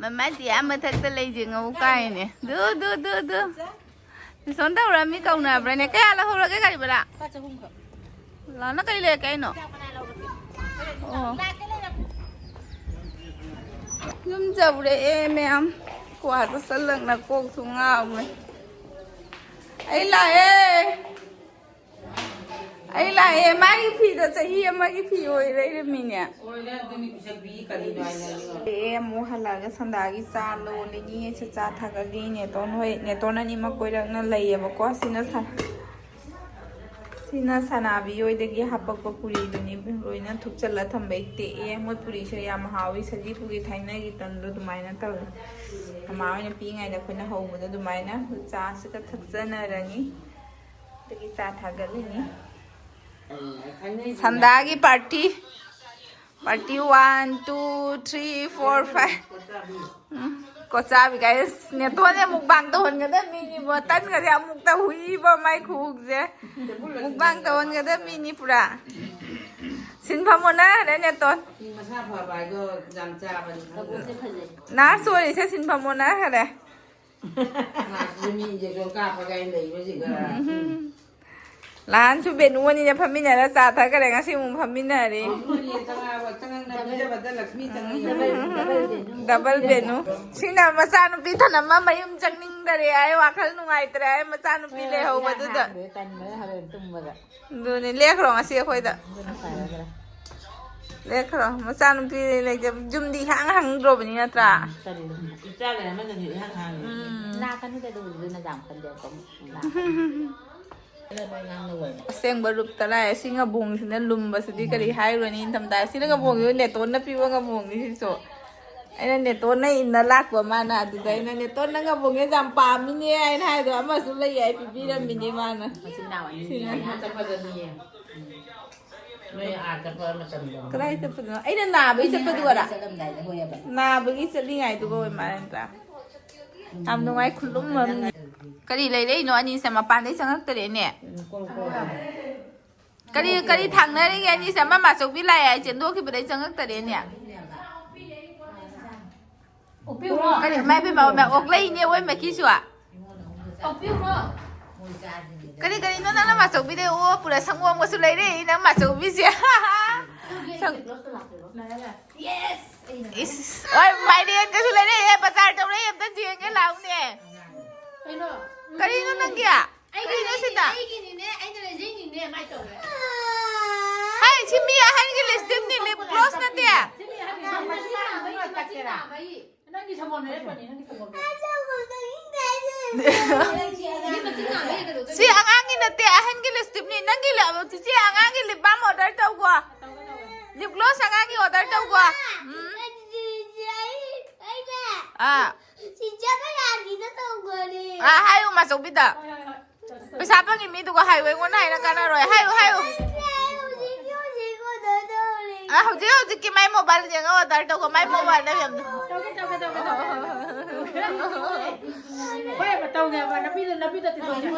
ꯃꯃꯥꯁꯤ ꯑꯥ ꯃꯊꯛꯇ ꯂꯩꯁꯦ ꯉꯧ ꯀꯥꯏꯅꯦ꯫ ꯗꯨ, ꯗꯨ, ꯗꯨ, ꯗꯨ꯫ ꯁꯣꯝ ꯇꯧꯔ ꯃꯤ ꯀꯧꯅꯕ꯭ꯔꯥꯅꯦ? ꯀꯌꯥ ꯂꯧꯍꯧꯔꯒꯦ ꯒꯥꯔꯤ ꯚꯔꯥ? ꯂꯥꯛꯑꯣ, ꯅꯪ ꯀꯔꯤ ꯂꯩꯔꯛꯀꯦ ꯍꯥꯏꯅꯣ? ꯑꯣ꯫ ꯌꯨꯝ ꯌꯧꯔꯛꯑꯦ ꯃꯌꯥꯝ꯫ ꯀ꯭ꯋꯥ ꯆꯥꯁꯜꯂꯛꯅ ꯀꯣꯛꯁꯨ ꯉꯥꯎꯔꯦ꯫ ꯑꯩ ꯂꯥꯛꯑꯦ꯫ ꯑꯩ ꯂꯥꯛꯑꯦ꯫ ꯃꯥꯒꯤ ꯐꯤꯗꯣ ꯆꯍꯤ ꯑꯃꯒꯤ ꯐꯤ ꯑꯣꯏ ꯂꯩꯔꯝꯃꯤꯅꯦ꯫ ꯑꯣꯏꯔꯦ, ꯑꯗꯨꯅꯤ ꯄꯤꯁꯛꯄꯤ ꯀꯔꯤꯅꯣ ꯍꯥꯏꯅꯔꯤꯕ? ꯑꯦ, ꯑꯃꯨꯛ ꯍꯜꯂꯛꯑꯒ ꯁꯟꯗꯥꯒꯤ ꯆꯥ ꯂꯣꯜꯂꯤꯅꯤ꯫ ꯆꯥ ꯊꯥꯒꯠꯂꯤ꯫ ꯅꯦꯇꯣꯟ ꯍꯣꯏ, ꯅꯦꯇꯣꯟ ꯑꯅꯤꯃꯛ ꯀꯣꯏꯔꯛꯅ ꯂꯩꯌꯦꯕꯀꯣ꯫ ꯁꯤꯅ ꯁ-, ꯁꯤꯅ ꯁꯅꯥꯕꯤ ꯍꯣꯏꯗꯒꯤ ꯍꯥꯄꯛꯄ ꯄꯨꯔꯤꯗꯨꯅꯤ꯫ ꯂꯣꯏꯅ ꯊꯨꯞꯆꯜꯂ ꯊꯝꯕꯩ ꯇꯦꯛꯑꯦ꯫ ꯃꯣꯏ ꯄꯨꯔꯤꯁꯦ ꯌꯥꯝ ꯍꯥꯎꯋꯤ꯫ ꯁꯖꯤꯄꯨꯒꯤ ꯊꯥꯏꯅꯒꯤ ꯇꯟꯗꯣ ꯑꯗꯨꯃꯥꯏꯅ ꯇꯧꯋꯦ꯫ ꯃꯃꯥ ꯍꯣꯏꯅ ꯄꯤꯛꯏꯉꯩꯗ ꯑꯩꯈꯣꯏꯅ ꯍꯧꯕꯗꯣ ꯑꯗꯨꯃꯥꯏꯅ꯫ ꯆꯥꯁꯤꯒ ꯊꯛꯆꯅꯔꯅꯤ꯫ ꯑꯗꯒꯤ ꯆꯥ ꯊꯥꯒꯠꯂꯤꯅꯤ꯫ ꯁꯟꯗꯥꯒꯤ party꯫ Party one, two, three, four, five꯫ ꯎꯝ, ꯀꯣꯆꯥꯕꯤ guys꯫ ꯅꯦꯇꯣꯟꯁꯦ mukbang ꯇꯧꯍꯟꯒꯗꯕ ꯃꯤꯅꯤꯕꯣ꯫ ꯇꯟꯒꯁꯦ ꯑꯃꯨꯛꯇ ꯍꯨꯏꯕ ꯃꯥꯏ ꯈꯨꯍꯨꯛꯁꯦ꯫ Mukbang ꯇꯧꯍꯟꯒꯗꯕ ꯃꯤꯅꯤ ꯄꯨꯔꯥ꯫ ꯁꯤꯟꯐꯝ ꯑꯣꯟꯅꯈ꯭ꯔꯦ ꯅꯦꯇꯣꯟ꯫ ꯃꯤ ꯃꯁꯥ ꯐꯕ ꯍꯥꯏꯗꯣ ꯌꯥꯝ ꯆꯥꯕꯅꯤ ꯈꯪꯗ꯭ꯔꯣ? Nurse ꯑꯣꯏꯔꯤꯁꯦ ꯁꯤꯟꯐꯝ ꯑꯣꯟꯅꯈ꯭ꯔꯦ꯫ ꯃꯥꯁꯤꯁꯨ ꯃꯤ injection ꯀꯥꯞꯄꯒ ꯂꯩꯕꯁꯤꯒ꯫ ꯎꯝ꯫ ꯅꯍꯥꯟꯁꯨ ꯕꯦꯅꯨ ꯑꯅꯤꯅ ꯐꯝꯃꯤꯟꯅꯔ ꯆꯥ ꯊꯛꯈ꯭ꯔꯦ, ꯉꯁꯤ ꯑꯃꯨꯛ ꯐꯝꯃꯤꯟꯅꯔꯤ꯫ ꯑꯃꯨꯛ ꯑꯅꯤ ꯆꯪꯉꯛꯑꯕ, ꯆꯪꯉꯛꯅ ꯄꯤꯖꯕꯗ ꯂꯛꯁꯃꯤ ꯆꯪꯉꯛꯏ꯫ Double ꯕꯦꯅꯨ꯫ ꯁꯤꯅ ꯃꯆꯥꯅꯨꯄꯤ ꯊꯅꯝꯃ ꯃꯌꯨꯝ ꯆꯪꯅꯤꯡꯗꯔꯦ ꯍꯥꯏ, ꯋꯥꯈꯜ ꯅꯨꯡꯉꯥꯏꯇ꯭ꯔꯦ ꯍꯥꯏ, ꯃꯆꯥꯅꯨꯄꯤ ꯂꯩꯍꯧꯕꯗꯨꯗ꯫ ꯏꯟꯖꯥꯡ ꯍꯥꯞꯄꯗ ꯇꯟꯕꯅ ꯍꯣꯔꯦꯟ ꯇꯨꯝꯕꯗ꯫ ꯑꯗꯨꯅꯦ, ꯂꯦꯛꯈ꯭ꯔꯣ ꯉꯁꯤ ꯑꯩꯈꯣꯏꯗ꯫ ꯑꯗꯨꯅ ꯐꯔꯗ꯭ꯔꯥ? ꯂꯦꯛꯈ꯭ꯔꯣ꯫ ꯃꯆꯥꯅꯨꯄꯤ ꯂꯩꯇ-, ꯌꯨꯝꯗꯤ ꯏꯍꯥꯡ ꯍꯥꯡꯗ꯭ꯔꯣꯕꯅꯤ ꯅꯠꯇ꯭ꯔꯥ? ꯀꯔꯤꯅꯣ? ꯏꯆꯥ ꯂꯩꯔꯝꯃꯗꯤ ꯏꯍꯥꯡ ꯍꯥꯡꯉꯤ꯫ ꯎꯝ꯫ ꯂꯥꯛꯀꯅꯤꯗ ꯑꯗꯨꯕꯨꯗꯤ ꯅꯖꯥꯝ ꯈꯟꯗꯦ ꯑꯗꯨꯝ ꯂꯥꯛꯀꯅꯤ꯫ ꯑꯁꯦꯡꯕ ꯔꯨꯞꯇ ꯂꯥꯛꯑꯦ꯫ ꯁꯤ ꯉꯥꯕꯣꯡꯁꯤꯅ ꯂꯨꯝꯕꯁꯤꯗꯤ ꯀꯔꯤ ꯍꯥꯏꯔꯨꯔꯅꯤ? ꯏꯪꯊꯝꯊꯥ ꯁꯤꯅ ꯉꯥꯕꯣꯡꯁꯤꯕꯨ ꯅꯦꯇꯣꯟꯅ ꯄꯤꯕ ꯉꯥꯕꯣꯡꯅꯤ ꯁꯤꯁꯨ꯫ ꯑꯩꯅ ꯅꯦꯇꯣꯟꯅ ꯏꯟꯅ ꯂꯥꯛꯄ ꯃꯥꯅ꯫ ꯑꯗꯨꯗ ꯑꯩꯅ, "ꯅꯦꯇꯣꯟ, ꯅꯪ ꯉꯥꯕꯣꯡꯁꯦ ꯌꯥꯝ ꯄꯥꯝꯃꯤꯅꯦ" ꯍꯥꯏꯅ ꯍꯥꯏꯗꯣ, ꯑꯃꯁꯨ ꯂꯩ ꯍꯥꯏ ꯄꯤꯕꯤꯔꯝꯃꯤꯅꯦ ꯃꯥꯅ꯫ ꯃꯆꯤꯟ ꯃꯅꯥꯎ ꯑꯅꯤ ꯁꯤꯅ꯫ ꯅꯣꯏ ꯑꯥ ꯆꯠꯄ ꯃꯇꯝꯗꯣ꯫ ꯀꯗꯥꯏ ꯆꯠꯄꯗꯅꯣ? ꯑꯩꯅ ꯅꯥꯕꯒꯤ ꯆꯠꯄꯗꯨꯒꯔ? ꯆꯠꯂꯝꯗꯥꯏꯗ ꯍꯣꯏ ꯍꯥꯏꯕ꯫ ꯅꯥꯕꯒꯤ ꯆꯠꯂꯤꯉꯥꯏꯗꯨꯒ ꯑꯣꯏ ꯃꯥꯜꯂꯦ ꯅꯠꯇ꯭ꯔꯥ? ꯌꯥꯝ ꯅꯨꯡꯉꯥꯏ, ꯈꯨꯂꯨꯝ ꯑꯃꯅꯤ꯫ ꯀꯔꯤ ꯂꯩꯔꯛꯏꯅꯣ ꯑꯅꯤꯁꯦ? ꯃꯄꯥꯟꯗꯩ ꯆꯪꯉꯛꯇꯔꯦꯅꯦ꯫ ꯀꯔꯤ, ꯀꯔꯤ ꯊꯥꯡꯅꯔꯤꯒꯦ ꯑꯅꯤꯁꯦ? ꯑꯃ ꯃꯥꯆꯧꯕꯤ ꯂꯥꯛꯑꯦ ꯍꯥꯏ ꯆꯦꯟꯗꯣꯛꯈꯤꯕꯗꯩ ꯆꯪꯉꯛꯇꯔꯦꯅꯦ꯫ ꯀꯔꯤ, ꯃꯥꯏ ꯄꯦꯝꯃ, ꯑꯣꯛꯂꯩꯅꯦ ꯑꯣꯏ ꯃꯈꯤꯁꯨ꯫ ꯀꯔꯤ ꯀꯔꯤꯅꯣ ꯅꯪꯅ ꯃꯥꯆꯧꯕꯤꯗꯩ ꯑꯣ ꯄꯨꯔꯥ ꯁꯪꯒꯣꯝꯒꯁꯨ ꯂꯩꯔꯛꯏ ꯅꯪ ꯃꯥꯆꯧꯕꯤꯁꯦ꯫ ꯁꯪ-, ꯏꯁ, ꯍꯣꯏ, ꯃꯥꯏꯔꯦꯟꯒꯁꯨ ꯂꯩꯔꯛꯑꯦ, ꯕꯖꯥꯔ ꯇꯧꯔꯛꯑꯦ, ꯑꯝꯇ ꯌꯦꯡꯒꯦ ꯂꯥꯛꯎꯅꯦ꯫ ꯀꯔꯤꯅꯣ ꯅꯪꯒꯤ? ꯑꯩꯒꯤꯅꯦ, ꯀꯔꯤꯅꯣ ꯁꯤꯗ? ꯑꯩꯒꯤꯅꯤꯅꯦ, ꯑꯩꯅ ꯂꯩꯖꯩꯅꯤꯅꯦ, ꯃꯥꯏ ꯇꯧꯔꯦ꯫ ꯍꯥꯏ, ꯁꯤ ꯃꯤ ꯑꯍꯟꯒꯤ ꯂꯤꯞꯁꯇꯤꯛꯅꯤ, ꯂꯤꯞ ꯒ꯭ꯂꯣꯁ ꯅꯠꯇꯦ꯫ ꯁꯤ ꯃꯤ ꯑꯍꯟꯒꯤ ꯃꯆꯤꯟ ꯅꯥꯕꯒꯤ, ꯃꯆꯤꯟ ꯅꯥꯕꯒꯤ꯫ ꯅꯪꯒꯤ ꯁꯪꯒꯣꯝ ꯂꯩꯔꯛꯄꯅꯤ, ꯅꯪꯒꯤ ꯁꯪꯒꯣꯝ ꯂꯩꯔꯛꯄꯅꯤ꯫ ꯁꯤ ꯑꯉꯥꯡꯒꯤ ꯅꯠꯇꯦ, ꯑꯍꯟꯒꯤ ꯂꯤꯞꯁꯇꯤꯛꯅꯤ꯫ ꯅꯪꯒꯤ ꯂꯤ-, ꯆꯤꯆꯦ, ꯑꯉꯥꯡꯒꯤ ꯂꯤꯞ ꯕꯥꯝ ꯑꯣꯔꯗꯔ ꯇꯧꯀꯣ꯫ ꯂꯤꯞ ꯒ꯭ꯂꯣꯁ ꯑꯉꯥꯡꯒꯤ ꯑꯣꯔꯗꯔ ꯇꯧꯀꯣ꯫ ꯎꯝ꯫ ꯑꯥ꯫ ꯑꯥ, ꯍꯥꯏꯌꯨ ꯃꯥꯆꯧꯕꯤꯗ꯫ ꯍꯣꯏ, ꯍꯣꯏ, ꯍꯣꯏ꯫ ꯄꯩꯁꯥ ꯐꯪꯉꯤ ꯃꯤꯗꯨꯒ ꯍꯥꯏꯌꯨ, ꯑꯩꯉꯣꯟꯗ ꯍꯥꯏꯔ ꯀꯥꯟꯅꯔꯣꯏ꯫ ꯍꯥꯏꯌꯨ, ꯍꯥꯏꯌꯨ꯫ ꯑ, ꯍꯧꯖꯤꯛ ꯍꯧꯖꯤꯛꯀꯤ ꯃꯥꯏ ꯃꯣꯕꯥꯏꯜ ꯌꯦꯡꯉ ꯑꯣꯔꯗꯔ ꯇꯧꯀꯣ, ꯃꯥꯏ ꯃꯣꯕꯥꯏꯜꯗ ꯌꯥꯝꯅ꯫ ꯇꯧꯒꯦ, ꯇꯧꯒꯦ, ꯇꯧꯒꯦ, ꯇꯧꯒꯦ꯫ ꯍꯣꯏ, ꯇꯧꯒꯦ ꯍꯥꯏꯕ, ꯅꯨꯄꯤꯗ, ꯅꯨꯄꯤꯗ ꯇꯤꯟꯊꯣꯛꯀꯦ꯫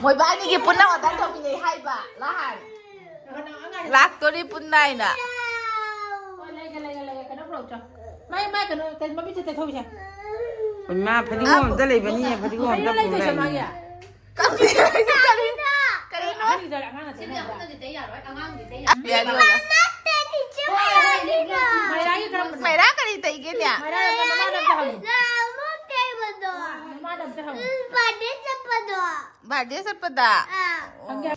ꯃꯣꯏꯕꯥꯅꯤꯒꯤ ꯄꯨꯟꯅ ꯑꯣꯔꯗꯔ ꯇꯧꯃꯤꯟꯅꯩ ꯍꯥꯏꯕ ꯅꯍꯥꯟ꯫ ꯂꯥꯛꯇꯣꯔꯤ ꯄꯨꯟꯅ ꯍꯥꯏꯅ꯫ ꯍꯣꯏ, ꯂꯩꯒꯦ, ꯂꯩꯒꯦ, ꯂꯩꯒꯦ꯫ ꯀꯩꯅꯣ ꯄꯨꯔꯛꯎ ꯆꯣ꯫ ꯃꯥꯏ, ꯃꯥꯏ ꯀꯩꯅꯣ, ꯀꯩꯅꯣ ꯃꯃꯤꯠꯁꯦ ꯇꯩꯊꯣꯛꯎꯁꯦ꯫ ꯏꯃꯥ, ꯐꯗꯤꯒꯣꯝ ꯑꯝꯇ ꯂꯩꯕꯅꯤꯌꯦ, ꯐꯗꯤꯒꯣꯝ ꯑꯝꯇ ꯀꯩꯅꯣ ꯂꯩꯇꯣꯏꯁꯦ ꯄꯨꯔꯛꯑꯣ꯫ ꯃꯥꯒꯤ? ꯀꯔꯤꯅꯣ? ꯑꯍꯟꯒꯤꯗꯣ ꯑꯉꯥꯡ ꯅꯠꯇꯦ꯫ ꯁꯤꯗꯤ ꯑꯍꯟꯅꯗꯤ ꯇꯩ ꯌꯥꯔꯣꯏ, ꯑꯉꯥꯡꯗꯤ ꯇꯩ ꯌꯥꯔꯣꯏ꯫ ꯌꯥꯔꯣꯏ꯫ ꯃꯩꯔꯥꯒꯤ ꯀꯔꯝꯕꯅꯣ? ꯃꯩꯔꯥ ꯀꯔꯤ ꯇꯩꯒꯦꯅꯦ? ꯃꯩꯔꯥ ꯅꯃꯥꯗ ꯑꯝꯇ ꯍꯪꯉꯨ꯫ ꯅꯃꯥꯗ ꯑꯝꯇ ꯍꯪꯉꯨ꯫ ꯕꯥꯔꯗꯦ ꯆꯠꯄꯗꯣ꯫ ꯕꯥꯔꯗꯦ ꯆꯠꯄꯗ? ꯑꯥ꯫ ꯍꯪꯒꯦ꯫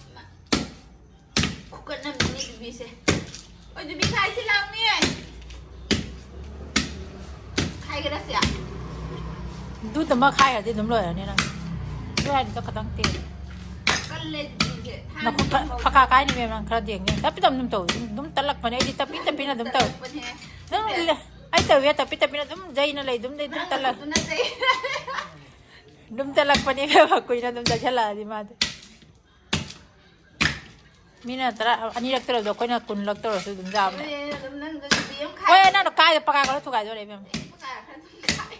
ꯈꯨꯀꯠ ꯑꯃꯅꯤ ꯗꯨꯕꯤꯁꯦ꯫ ꯍꯣꯏ, ꯗꯨꯕꯤ ꯈꯥꯏꯁꯤ ꯂꯥꯎꯅꯦ꯫ ꯈꯥꯏꯒꯗ꯭ꯔꯥ ꯁꯤ? ꯑꯗꯨ ꯇꯃꯛ ꯈꯥꯏꯔꯗꯤ ꯑꯗꯨꯝ ꯂꯣꯏꯔꯅꯤ ꯅꯪ꯫ ꯍꯥꯏꯗꯨꯗ ꯈꯇꯪ ꯇꯦꯡꯉꯦ꯫ ꯀꯜꯂꯦ ꯑꯗꯨꯗꯤ ꯁꯦ꯫ ꯊꯥꯡ ꯅꯈꯨꯠ ꯐ-, ꯐꯀꯥ ꯀꯥꯏꯅꯤ ꯃꯦꯝ, ꯅꯪ ꯈꯔ ꯌꯦꯡꯉꯦ꯫ ꯇꯞꯄꯤ ꯇꯞꯅ ꯑꯗꯨꯝ ꯇꯧ꯫ ꯑꯗꯨꯝ ꯇꯠꯂꯛꯄꯅꯦ꯫ ꯑꯩꯗꯤ ꯇꯞꯄꯤ ꯇꯞꯄꯤꯅ ꯑꯗꯨꯝ ꯇꯧ꯫ ꯇꯠꯂꯛꯄꯅꯦ꯫ ꯅꯪ ꯂꯦ-, ꯑꯩ ꯇꯧꯋꯦ, ꯇꯞꯄꯤ ꯇꯞꯄꯤꯅ ꯑꯗꯨꯝ ꯌꯩꯅ ꯂꯩ꯫ ꯑꯗꯨꯝ ꯂꯩ, ꯑꯗꯨꯝ ꯅꯪ ꯇꯠꯂꯛ-, ꯈꯨꯠꯇꯨꯅ ꯆꯩ-, ꯑꯗꯨꯝ ꯇꯠꯂꯛꯄꯅꯦ ꯏꯕꯦꯝꯃ, ꯀꯨꯏꯅ ꯑꯗꯨꯝ ꯆꯠꯁꯤꯜꯂꯛꯑꯗꯤ ꯃꯥꯗꯤ꯫ ꯃꯤꯅ ꯇꯔꯥ, ꯑꯅꯤꯔꯛ ꯇꯧꯔꯁꯨ ꯑꯩꯈꯣꯏꯅ ꯀꯨꯟꯂꯛ ꯇꯧꯔꯁꯨ ꯑꯗꯨꯝ ꯌꯥꯕꯅꯦ꯫ ꯑꯗꯨꯅꯦ, ꯑꯗꯨꯝ ꯅꯪ ꯑꯗꯨꯗꯤ ꯑꯃ ꯈꯥꯏ-, ꯍꯣꯏ, ꯅꯪꯅ ꯀꯥꯏꯗ ꯄꯀꯥ ꯈꯔ ꯊꯨꯒꯥꯏꯗꯣꯔꯦ ꯏꯕꯦꯝꯃ꯫ ꯄꯀꯥ ꯈꯔ ꯑꯗꯨꯝ ꯈꯥꯏ꯫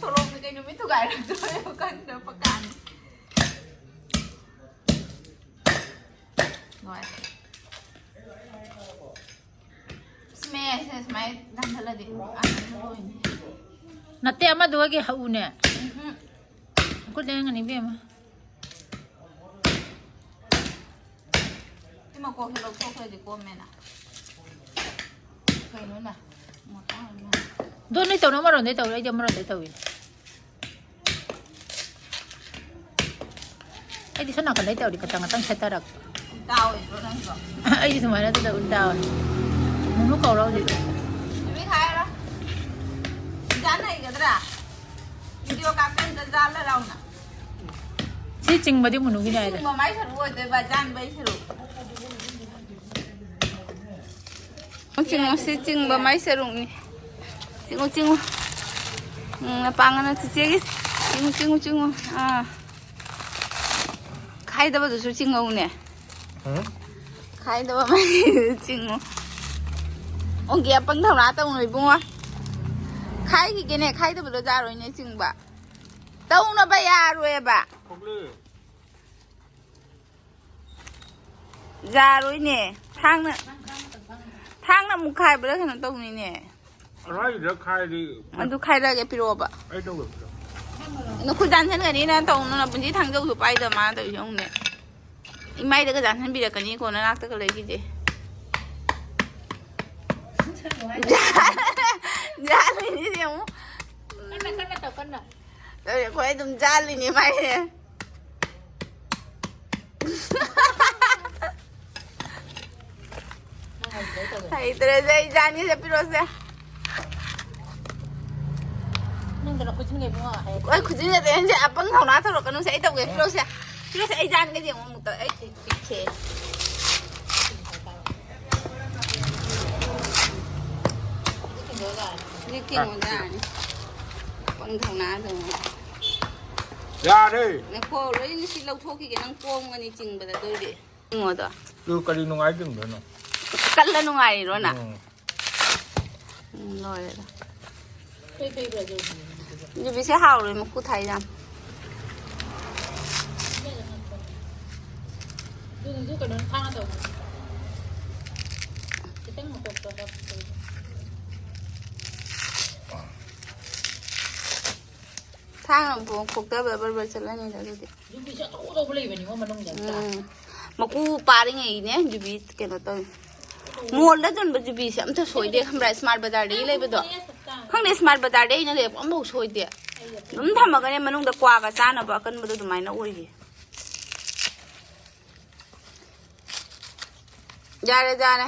ꯁꯣꯔꯣꯛꯇ ꯀꯩ ꯅꯨꯃꯤꯠ ꯊꯨꯒꯥꯏꯔꯛꯇꯣꯏꯅꯣ ꯈꯪꯗ꯭ꯔ ꯄꯀꯥꯅꯤ꯫ ꯂꯣꯏꯔꯦ꯫ ꯑꯁ, ꯃꯌꯥꯏꯁꯦ ꯁꯨꯃꯥꯏꯅ ꯅꯝꯁꯤꯜꯂꯗꯤ ꯑꯥ ꯂꯣꯏꯅꯤ꯫ ꯅꯠꯇꯦ, ꯑꯃꯗꯨꯒꯤ ꯍꯛꯎꯅꯦ꯫ ꯎꯝꯍꯨꯝ꯫ ꯈꯨꯠ ꯂꯦꯡꯒꯅꯤ ꯏꯕꯦꯝꯃ꯫ ꯁꯤ ꯃꯀꯣꯛꯁꯦ ꯂꯧꯊꯣꯛꯈ꯭ꯔꯗꯤ ꯀꯣꯝꯃꯦꯅ꯫ ꯀꯩꯅꯣꯅ? ꯃꯇꯥꯡ ꯑꯃ꯫ ꯑꯗꯣ ꯅꯣꯏ ꯇꯧꯅꯣ ꯑꯃꯔꯣꯝꯗꯩ ꯇꯧꯔꯤ, ꯑꯩꯗꯤ ꯑꯃꯔꯣꯝꯗꯩ ꯇꯧꯏ꯫ ꯑꯩꯗꯤ ꯁꯣꯝ ꯅꯥꯀꯟꯗꯩ ꯇꯧꯔꯗꯤ ꯈꯇꯪ ꯈꯇꯪ ꯁꯦꯠꯇꯔꯛꯄ꯫ ꯎꯜꯇꯥ ꯑꯣꯏꯗ꯭ꯔꯣ ꯅꯪꯁꯨ? ꯑꯩꯗꯤ ꯁꯨꯃꯥꯏꯅ ꯇꯧꯗ ꯎꯜꯇꯥ ꯑꯣꯏ꯫ ꯃꯨꯅꯨ ꯀꯧꯔꯣ ꯍꯧꯖꯤꯛ꯫ ꯅꯨꯃꯤꯠ ꯍꯥꯏꯔꯣ꯫ ꯖꯥꯟ ꯍꯩꯒꯗ꯭ꯔꯥ? ꯚꯤꯗꯤꯑꯣ ꯀꯥꯞꯄ ꯑꯝꯇ ꯖꯥꯜꯂ ꯂꯥꯎꯅ꯫ ꯁꯤ ꯆꯤꯡꯕꯗꯤ ꯃꯨꯅꯨꯒꯤꯅꯦ ꯍꯥꯏꯔꯦ꯫ ꯆꯤꯡꯕ ꯃꯥꯏ ꯁꯔꯨꯛ ꯑꯣꯏꯗꯣꯏꯕ, ꯖꯥꯟꯕꯩ ꯁꯔꯨꯛ꯫ ꯆꯤꯡꯉꯨ, ꯁꯤ ꯆꯤꯡꯕ ꯃꯥꯏ ꯁꯔꯨꯛꯅꯤ꯫ ꯆꯤꯡꯉꯨ, ꯆꯤꯡꯉꯨ꯫ ꯎꯝ, ꯃꯄꯥꯡꯒꯅ ꯆꯤꯆꯦꯒꯤ꯫ ꯆꯤꯡꯉꯨ, ꯆꯤꯡꯉꯨ, ꯆꯤꯡꯉꯨ꯫ ꯑꯥ꯫ ꯈꯥꯏꯗꯕꯗꯨꯁꯨ ꯆꯤꯡꯉꯧꯅꯦ꯫ ꯎꯝ? ꯈꯥꯏꯗꯕ ꯃꯥꯏ ꯆꯤꯡꯉꯨ꯫ ꯑꯣꯟꯒꯤ ꯑꯄꯪ ꯊꯧꯅꯥ ꯇꯧꯅꯨ ꯏꯕꯨꯡꯉꯣ꯫ ꯈꯥꯏꯈꯤꯒꯦꯅꯦ, ꯈꯥꯏꯗꯕꯗꯣ ꯌꯥꯔꯣꯏꯅꯦ ꯆꯤꯡꯕ꯫ ꯇꯧꯅꯕ ꯌꯥꯔꯣꯏꯕ꯫ ꯊꯣꯛꯂꯦ꯫ ꯌꯥꯔꯣꯏꯅꯦ꯫ ꯊꯥꯡꯅ, ꯊꯥꯡꯅ ꯑꯃꯨꯛ ꯈꯥꯏꯕ꯭ꯔꯥ ꯀꯩꯅꯣ ꯇꯧꯅꯤꯅꯦ꯫ ꯑꯔꯥꯏꯕꯤꯗ ꯈꯥꯏꯔꯗꯤ ꯑꯗꯨ ꯈꯥꯏꯔꯛꯑꯒꯦ, ꯄꯤꯔꯛꯑꯣꯕ꯫ ꯑꯩ ꯇꯧꯒꯦ, ꯄꯤꯔꯛꯑꯣ꯫ ꯅꯈꯨꯠ ꯆꯥꯟꯁꯤꯟꯒꯅꯤ, ꯅꯪ ꯇꯧꯅꯨ, ꯅꯄꯨꯟꯁꯤ ꯊꯥꯡꯖꯧꯁꯨ ꯄꯥꯏꯗꯕ ꯃꯥꯅ ꯇꯧꯔꯤꯁꯦ ꯌꯦꯡꯉꯨꯅꯦ꯫ ꯏꯃꯥꯏꯗꯒ ꯆꯥꯟꯁꯤꯟꯕꯤꯔꯛꯀꯅꯤꯀꯣ ꯅꯅꯥꯛꯇꯒ ꯂꯩꯈꯤꯁꯦ꯫ ꯖꯥꯜꯂꯤꯅꯤ ꯌꯦꯡꯉꯨ꯫ ꯀꯟꯅ, ꯀꯟꯅ ꯇꯧ, ꯀꯟꯅ꯫ ꯑꯗꯨꯗꯤ ꯑꯩꯈꯣꯏ ꯑꯗꯨꯝ ꯖꯥꯜꯂꯤꯅꯤ ꯃꯥꯏꯁꯦ꯫ ꯍꯩꯇ꯭ꯔꯦꯁꯦ, ꯑꯩ ꯖꯥꯟꯒꯤ ꯆꯠꯄꯤꯔꯣꯁꯦ꯫ ꯅꯪꯗꯅ ꯈꯨꯖꯤꯟꯒ ꯏꯕꯨꯡꯉꯣ ꯍꯥꯏ꯫ ꯑꯩ ꯈꯨꯖꯤꯟ ꯅꯠꯇꯦ, ꯅꯪꯁꯦ ꯑꯄꯪ ꯊꯧꯅꯥ ꯇꯧꯔꯛꯀꯅꯨꯁꯦ꯫ ꯑꯩ ꯇꯧꯒꯦ, ꯄꯤꯔꯛꯑꯣꯁꯦ꯫ ꯄꯤꯔꯛꯑꯣꯁꯦ, ꯑꯩ ꯌꯥꯟꯒꯦ ꯌꯦꯡꯉꯣ ꯑꯃꯨꯛꯇ꯫ ꯑꯩ ꯁꯤ ꯄꯤꯛꯁꯦ꯫ ꯍꯧꯖꯤꯛ ꯀꯤꯡꯉꯣ ꯌꯥꯔꯅꯤ꯫ ꯑꯄꯪ ꯊꯧꯅꯥ ꯇꯧꯅ꯫ ꯌꯥꯔꯦ꯫ ꯉꯥꯏꯈꯣ, ꯂꯣꯏꯅ ꯁꯤ ꯂꯧꯊꯣꯛꯈꯤꯒꯦ꯫ ꯅꯪ ꯄꯣꯝꯒꯅꯤ ꯆꯤꯡꯕꯗ ꯑꯗꯨꯗꯤ꯫ ꯌꯦꯡꯉꯣꯗꯣ꯫ ꯑꯗꯨ ꯀꯔꯤ ꯅꯨꯡꯉꯥꯏꯗꯣꯏꯅꯣ? ꯀꯜꯂ ꯅꯨꯡꯉꯥꯏꯔꯤꯔꯣ ꯅꯪ? ꯎꯝ꯫ ꯎꯝ, ꯂꯣꯏꯔꯦꯗ꯫ ꯌꯨꯕꯤꯁꯦ ꯍꯥꯎꯔꯣꯏ, ꯃꯀꯨ ꯊꯥꯏ ꯌꯥꯝ꯫ ꯑꯗꯨꯅꯁꯨ ꯀꯩꯅꯣ ꯊꯥꯡꯅ ꯇꯧꯕ꯫ ꯈꯤꯇꯪ ꯃꯀꯣꯛꯇꯣ ꯍꯥꯞꯄ꯫ ꯊꯥꯡꯅ ꯑꯃꯨꯛ ꯈꯣꯛꯇꯕ ꯕꯔꯕꯔ ꯆꯠꯂꯅꯤꯗ ꯑꯗꯨꯗꯤ꯫ ꯌꯨꯕꯤꯁꯦ ꯑꯆꯧ ꯑꯆꯧꯕ ꯂꯩꯕꯅꯤꯉꯣ ꯃꯅꯨꯡꯗ꯫ ꯎꯝ꯫ ꯃꯀꯨ ꯄꯥꯔꯤꯉꯩꯅꯦ ꯌꯨꯕꯤ ꯀꯩꯅꯣ ꯇꯧꯋꯤ꯫ ꯃꯣꯜꯗ ꯌꯣꯟꯕ ꯌꯨꯕꯤꯁꯦ ꯑꯝꯇ ꯁꯣꯏꯗꯦ, ꯈꯪꯕ꯭ꯔꯥ? ꯏꯁꯃꯥꯔꯠ ꯕꯖꯥꯔꯗꯒꯤ ꯂꯩꯕꯗꯣ꯫ ꯈꯪꯗꯦ, ꯏꯁꯃꯥꯔꯠ ꯕꯖꯥꯔꯗꯒꯤ ꯑꯩꯅ ꯂꯩꯕ ꯑꯝꯐꯥꯎ ꯁꯣꯏꯗꯦ꯫ ꯑꯗꯨꯝ ꯊꯝꯃꯒꯅꯦ ꯃꯅꯨꯡꯗ ꯀ꯭ꯋꯥꯒ ꯆꯥꯅꯕ ꯑꯀꯟꯕꯗꯣ ꯑꯗꯨꯃꯥꯏꯅ ꯑꯣꯏꯔꯤ꯫ ꯌꯥꯔꯦ, ꯌꯥꯔꯦ꯫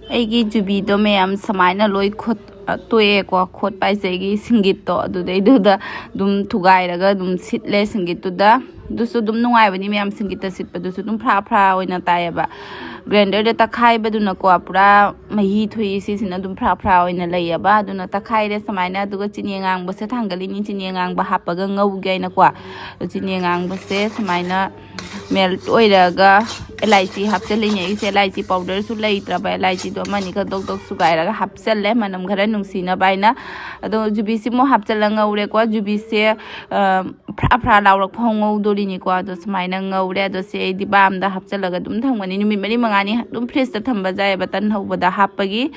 ꯑꯩꯒꯤ ꯖꯨꯕꯤꯗꯣ ꯃꯌꯥꯝ ꯁꯨꯃꯥꯏꯅ ꯂꯣꯏ ꯈꯣꯠ-, ꯇꯣꯛꯑꯦꯀꯣ꯫ ꯈꯣꯠꯄ ꯍꯥꯏꯁꯦ ꯑꯩꯒꯤ ꯁꯤꯡꯒꯤꯠꯇꯣ ꯑꯗꯨꯗꯩꯗꯨꯗ ꯑꯗꯨꯝ ꯊꯨꯒꯥꯏꯔꯒ ꯑꯗꯨꯝ ꯁꯤꯠꯂꯦ ꯁꯤꯡꯒꯤꯠꯇꯨꯗ꯫ ꯑꯗꯨꯁꯨ ꯑꯗꯨꯝ ꯅꯨꯡꯉꯥꯏꯕꯅꯤ ꯃꯌꯥꯝ, ꯁꯤꯡꯒꯤꯠꯇ ꯁꯤꯠꯄꯗꯨꯁꯨ ꯑꯗꯨꯝ ꯐ꯭ꯔꯥ ꯐ꯭ꯔꯥ ꯑꯣꯏꯅ ꯇꯥꯏꯌꯦꯕ꯫ ꯒ꯭ꯔꯥꯏꯟꯗꯔꯗ ꯇꯛꯈꯥꯏꯕꯗꯨꯅꯀꯣ ꯄꯨꯔꯥ ꯃꯍꯤ ꯊꯣꯛꯏ, ꯁꯤꯁꯤꯅ ꯑꯗꯨꯝ ꯐ꯭ꯔꯥ ꯐ꯭ꯔꯥ ꯑꯣꯏꯅ ꯂꯩꯌꯦꯕ꯫ ꯑꯗꯨꯅ ꯇꯛꯈꯥꯏꯔꯦ ꯁꯨꯃꯥꯏꯅ꯫ ꯑꯗꯨꯒ ꯆꯤꯅꯤ ꯑꯉꯥꯡꯕꯁꯦ ꯊꯥꯡꯒꯠꯂꯤꯅꯤ, ꯆꯤꯅꯤ ꯑꯉꯥꯡꯕ ꯍꯥꯞꯄꯒ ꯉꯧꯒꯦ ꯍꯥꯏꯅꯀꯣ꯫ ꯑꯗꯨ ꯆꯤꯅꯤ ꯑꯉꯥꯡꯕꯁꯦ ꯁꯨꯃꯥꯏꯅ ꯃꯦꯜꯠ ꯑꯣꯏꯔꯒ ꯑꯦꯂꯥꯏꯆꯤ ꯍꯥꯞꯆꯤꯜꯂꯤꯅꯦ꯫ ꯑꯩꯁꯦ ꯑꯦꯂꯥꯏꯆꯤ ꯄꯥꯎꯗꯔꯁꯨ ꯂꯩꯇ꯭ꯔꯕ, ꯑꯦꯂꯥꯏꯆꯤꯗꯣ ꯑꯃꯅꯤꯈꯛ ꯗꯣꯛ ꯗꯣꯛ ꯁꯨꯒꯥꯏꯔꯒ ꯍꯥꯞꯆꯜꯂꯦ ꯃꯅꯝ ꯈꯔ ꯅꯨꯡꯁꯤꯅꯕ ꯍꯥꯏꯅ꯫ ꯑꯗꯣ ꯖꯨꯕꯤꯁꯤꯃꯨꯛ ꯍꯥꯞꯆꯜꯂ ꯉꯧꯔꯦꯀꯣ꯫ ꯖꯨꯕꯤꯁꯦ, ꯑ, ꯐ꯭ꯔꯥ ꯐ꯭ꯔꯥ ꯂꯥꯎꯔꯛ ꯐꯥꯎ ꯉꯧꯗꯣꯔꯤꯅꯤꯀꯣ꯫ ꯑꯗꯣ ꯁꯨꯃꯥꯏꯅ ꯉꯧꯔꯦ꯫ ꯑꯗꯣ ꯁꯤ ꯑꯩ ꯗꯤꯕꯥ ꯑꯝꯗ ꯍꯥꯞꯆꯜꯂꯒ ꯑꯗꯨꯝ ꯊꯝꯒꯅꯤ꯫ ꯅꯨꯃꯤꯠ ꯃꯔꯤ ꯃꯉꯥꯅꯤ ꯑꯗꯨꯝ ꯐ꯭ꯔꯤꯖꯇ ꯊꯝꯕ ꯌꯥꯏꯑꯕ, ꯇꯟ ꯍꯧꯕꯗ ꯍꯥꯞꯄꯒꯤ꯫